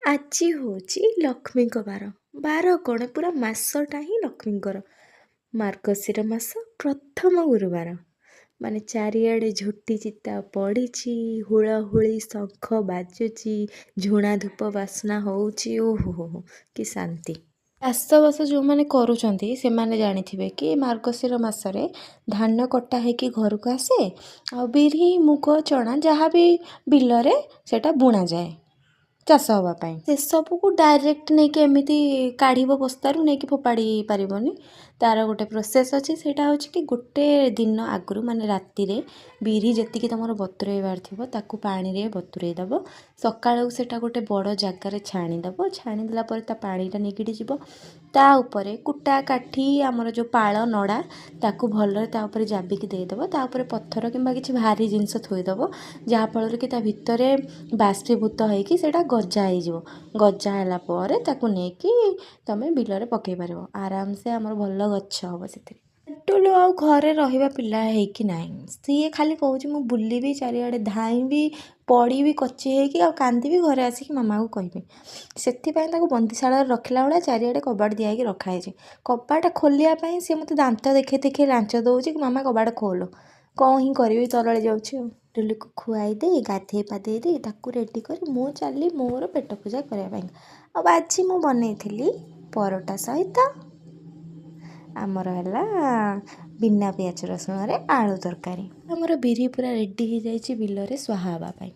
ଆଜି ହେଉଛି ଲକ୍ଷ୍ମୀଙ୍କ ବାର। ବାର କ'ଣ, ପୁରା ମାସଟା ହିଁ ଲକ୍ଷ୍ମୀଙ୍କର। ମାର୍ଗଶିର ମାସ ପ୍ରଥମ ଗୁରୁବାର, ମାନେ ଚାରିଆଡ଼େ ଝୋଟି ଚିତା ପଡ଼ିଛି, ହୁଳହୁଳି ଶଙ୍ଖ ବାଜୁଛି, ଝୁଣା ଧୂପ ବାସ୍ନା ହେଉଛି। ଓହୋ ହୋ ହୋ, କି ଶାନ୍ତି! ଚାଷବାସ ଯେଉଁମାନେ କରୁଛନ୍ତି, ସେମାନେ ଜାଣିଥିବେ କି ମାର୍ଗଶିର ମାସରେ ଧାନ କଟା ହେଇକି ଘରକୁ ଆସେ ଆଉ ବିରି, ମୁଗ, ଚଣା ଯାହା ବି ବିଲରେ ସେଇଟା ବୁଣାଯାଏ ଚାଷ ହେବା ପାଇଁ। ସେସବୁକୁ ଡାଇରେକ୍ଟ ନେଇକି ଏମିତି କାଢ଼ିବ, ବସ୍ତାରୁ ନେଇକି ଫୋପାଡ଼ି ପାରିବନି। ତା'ର ଗୋଟେ ପ୍ରୋସେସ୍ ଅଛି। ସେଇଟା ହେଉଛି କି ଗୋଟେ ଦିନ ଆଗରୁ, ମାନେ ରାତିରେ ବିରି ଯେତିକି ତୁମର ବତୁରେଇବାର ଥିବ, ତାକୁ ପାଣିରେ ବତୁରେଇ ଦେବ। ସକାଳକୁ ସେଇଟା ଗୋଟେ ବଡ଼ ଜାଗାରେ ଛାଣିଦେବ। ଛାଣିଦେଲା ପରେ ତା ପାଣିଟା ନିଗିଡ଼ି ଯିବ। ତା ଉପରେ କୁଟା, କାଠି, ଆମର ଯେଉଁ ପାଳ, ନଡ଼ା, ତାକୁ ଭଲରେ ତା ଉପରେ ଜାବିକି ଦେଇଦେବ। ତା ଉପରେ ପଥର କିମ୍ବା କିଛି ଭାରି ଜିନିଷ ଥୋଇଦେବ, ଯାହାଫଳରେ କି ତା ଭିତରେ ବାଷ୍ପୀଭୂତ ହେଇକି ସେଇଟା ଗଜା ହେଇଯିବ। ଗଜା ହେଲା ପରେ ତାକୁ ନେଇକି ତୁମେ ବିଲରେ ପକାଇ ପାରିବ ଆରାମସେ। ଆମର ଭଲ ଗଛ ହେବ ସେଥିରେ। ଟୁଲୁ ଆଉ ଘରେ ରହିବା ପିଲା ହେଇକି ନାହିଁ। ସିଏ ଖାଲି କହୁଛି, ମୁଁ ବୁଲିବି, ଚାରିଆଡ଼େ ଧାଇଁବି, ପଡ଼ିବି କଚି ହେଇକି ଆଉ କାନ୍ଦିବି, ଘରେ ଆସିକି ମାମାକୁ କହିବି। ସେଥିପାଇଁ ତାକୁ ବନ୍ଦିଶାଳାରେ ରଖିଲା ଭଳିଆ ଚାରିଆଡ଼େ କବାଟ ଦିଆ ହେଇକି ରଖାହେଇଛି। କବାଟ ଖୋଲିବା ପାଇଁ ସିଏ ମୋତେ ଦାନ୍ତ ଦେଖେଇ ଦେଖେଇ ଲାଞ୍ଚ ଦେଉଛି କି ମାମା, କବାଟ ଖୋଲ। କ'ଣ ହିଁ କରିବି, ତରଳି ଯାଉଛି। ଆଉ ଟୁଲୁକୁ ଖୁଆଇ ଦେଇ, ଗାଧେଇ ପାଧେଇ ଦେଇ, ତାକୁ ରେଡ଼ି କରି ମୁଁ ଚାଲିଲି ମୋର ପେଟ ପୂଜା କରିବା ପାଇଁ। ଆଉ ଆଜି ମୁଁ ବନେଇଥିଲି ପରଟା ସହିତ ଆମର ହେଲା ବିନା ପିଆଜ ରସୁଣରେ ଆଳୁ ତରକାରୀ। ଆମର ବିରି ପୁରା ରେଡ଼ି ହେଇଯାଇଛି ବିଲରେ ସ୍ୱାହା ହେବା ପାଇଁ।